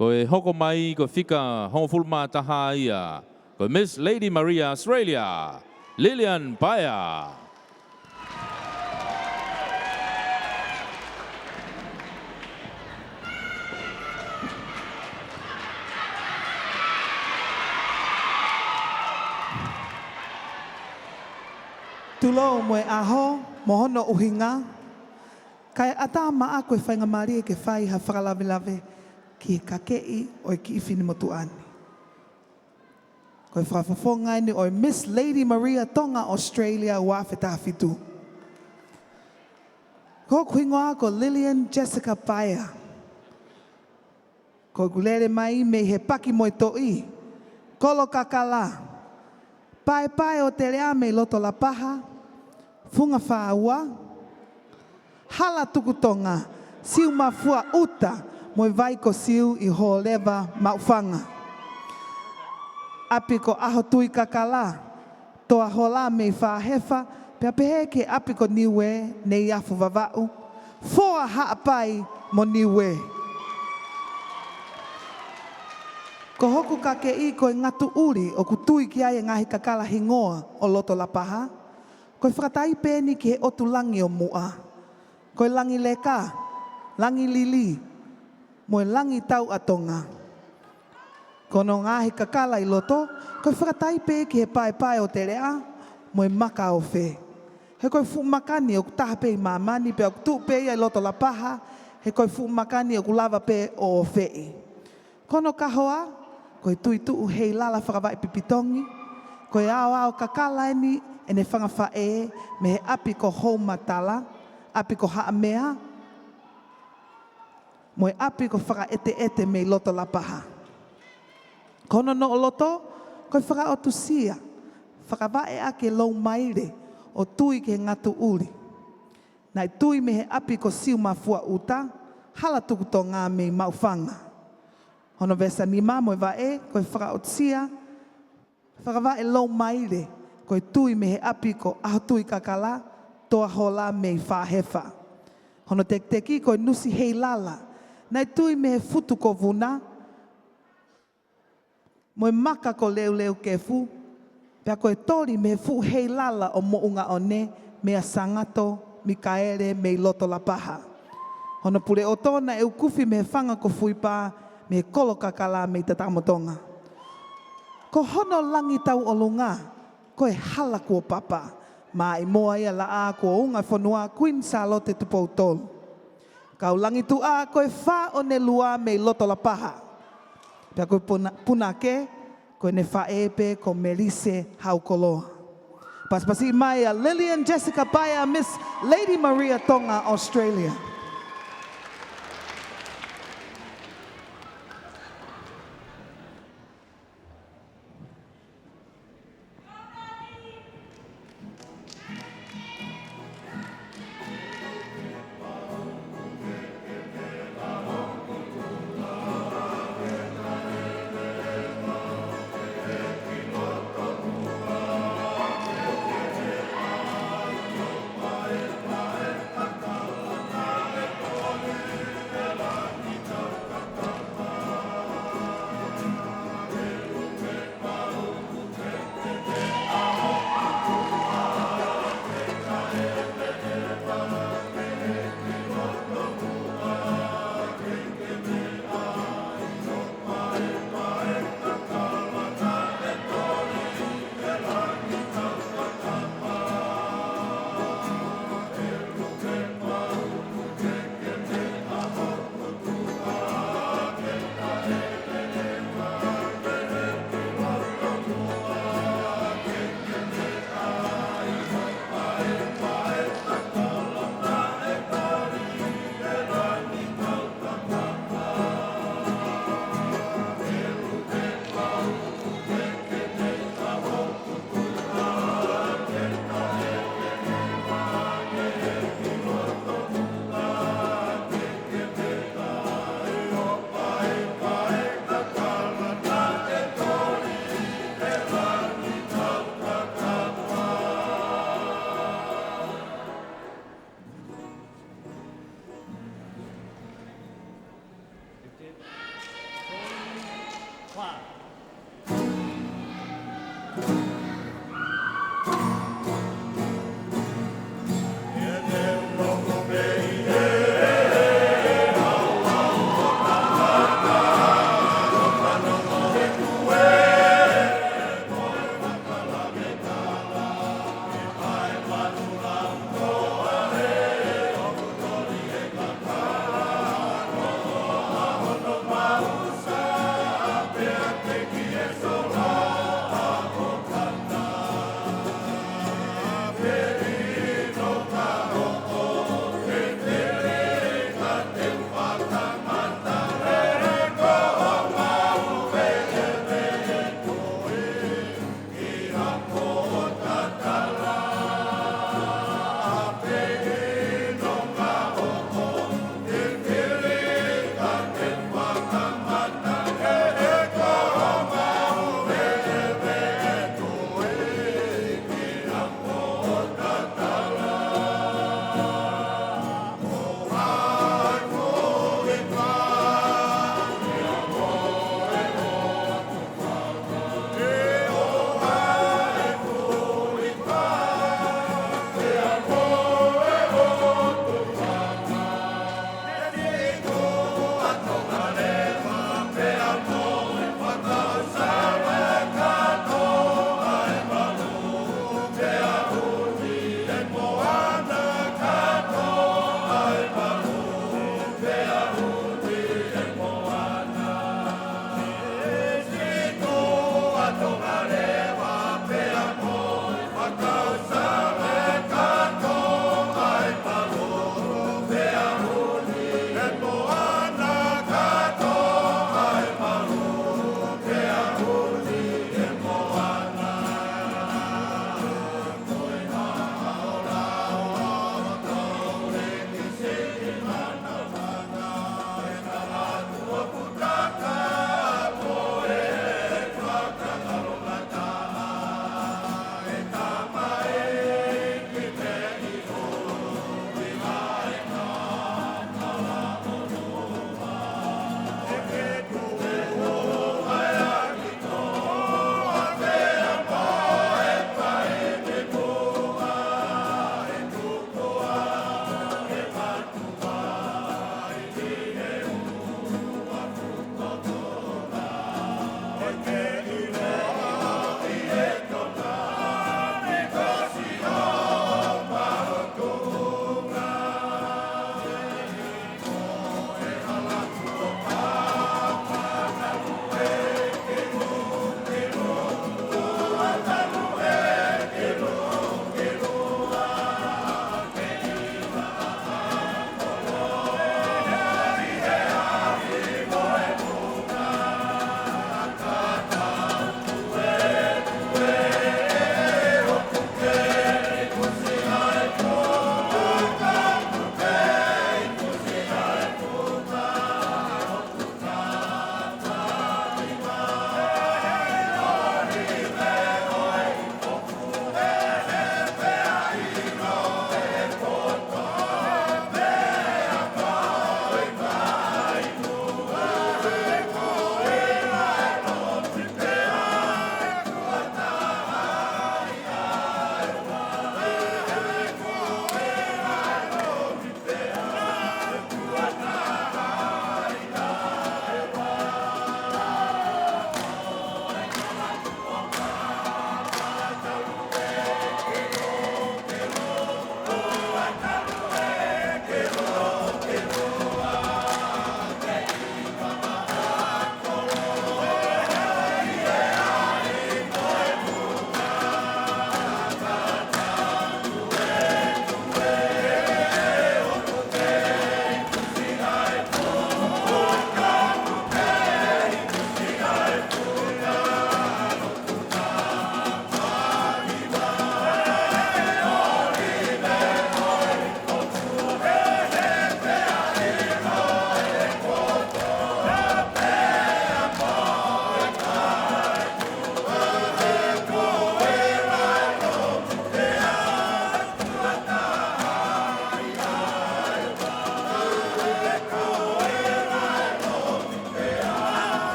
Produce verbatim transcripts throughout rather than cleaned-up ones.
Ko e hoko mai ko e fika hongofulu mā taha ia, ko Miss Lady Maria Australia, Lilian Paea. Tulou mo e ʻaho, mo hono ʻuhinga, kae ʻatā maʻa ko e faingamālie ke fai ha fakalavelave ki he kakeʻi ʻo e kiʻi finemotuʻa ni. Ko e fakafofonga eni ʻo e Miss Lady Maria Tonga Australia ua afe taha fitu. Ko hoku hingoa ko Lilian Jessica Paea. Ko ʻeku lele mai mei he Paki mo e Toʻi, Kolokakala, Paepae ʻo Teleʻa mei loto Lapaha, Funga Fāua, Hala Tuku Tonga, Siumafua ʻUta, mo e Vai ko Siu ʻi Hōleva, Maʻufanga. ʻApi ko ʻAhotuikakala, Toa Hola mei Fāhefa, pea pehē ki he ʻapi ko Niuē, Neiafu Vavaʻu, Foa Haʻapai mo Niuē. Ko hoku kakeʻi ko e Ngatuʻuli, ʻoku tui ki ai e ngaahi kakala hingoa ʻo loto Lapaha. Ko e fakataipe eni ki he ʻotu langi ʻo muʻa. Ko e Langileka, Langilili, mo e Langitauʻatonga. Ko hono ngaahi kakala ʻi loto, ko e fakataipe ki he Paepae ʻo Teleʻa, mo e Maka Ofe. He ko e fuʻu maka ni ʻoku taha pē ʻi māmani, pea ʻoku tuʻu pē ia ʻi loto Lapaha, he ko e fuʻu maka ni ʻoku lava pē ʻo ofeʻi. Ko hono kahoa, ko e Tuituʻu Heilala Fakavaʻe Pipitongi, ko e aoao kakala eni ʻene fanga faʻē mei he ʻapi ko Houmatala, ʻapi ko Haʻamea, mo e ʻapi ko Fakaʻeteʻete mei loto Lapaha. Ko hono noʻo loto, ko e fakaʻotusia, fakavaʻe ʻaki e Loumaile ʻo tui ki he Ngatuʻuli. Naʻe tui mei he ʻapi ko Siumafua ʻUta, Hala Tuku Tonga mei Maʻufanga. Hono veesi nima mo e vaʻe, ko e fakaʻotusia, fakavaʻe Loumaile, ko e tui mei he ʻapi ko ʻAhotuikakala, Toa Hola mei Fāhefa. Hono tekiteki ko e Nusi Heilala, naʻe tui mei he Futu ko Vuna, mo e Maka ko Leuleukefu, pea ko e toli mei he fuʻu heilala ʻo Moʻungaʻone, meia Sangato Mikaele mei loto Lapaha. Hono puleʻoto naʻe ʻukufi mei he fanga ko Fuipa, mei Kolokakala mei Tatamotonga. Ko hono Langitauʻolunga, ko e Hala Kuo Papa, maʻimoa ia laʻā kuo unga fonua Kuini Sālote Tupou Tolu. Kau Langituʻa ko e Fā ʻo Nelua mei loto Lapaha. Pea ko e puna-, punake, ko ʻene faʻē pē ko Melise Haukoloa. Pasipasi mai ʻa Lilian Jessica Paea, Miss Lady Maria Tonga Australia.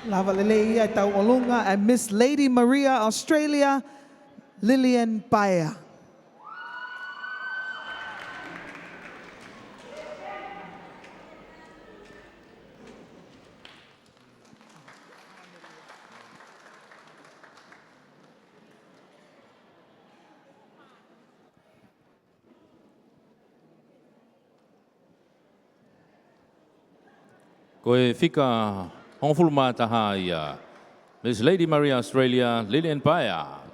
Lava lelei ia ʻetau ʻolunga ʻa Miss Lady Maria Australia, Lillian Paea. Ko e fika hongofulu mā taha ia, Miss Lady Maria Australia, Lillian Paea.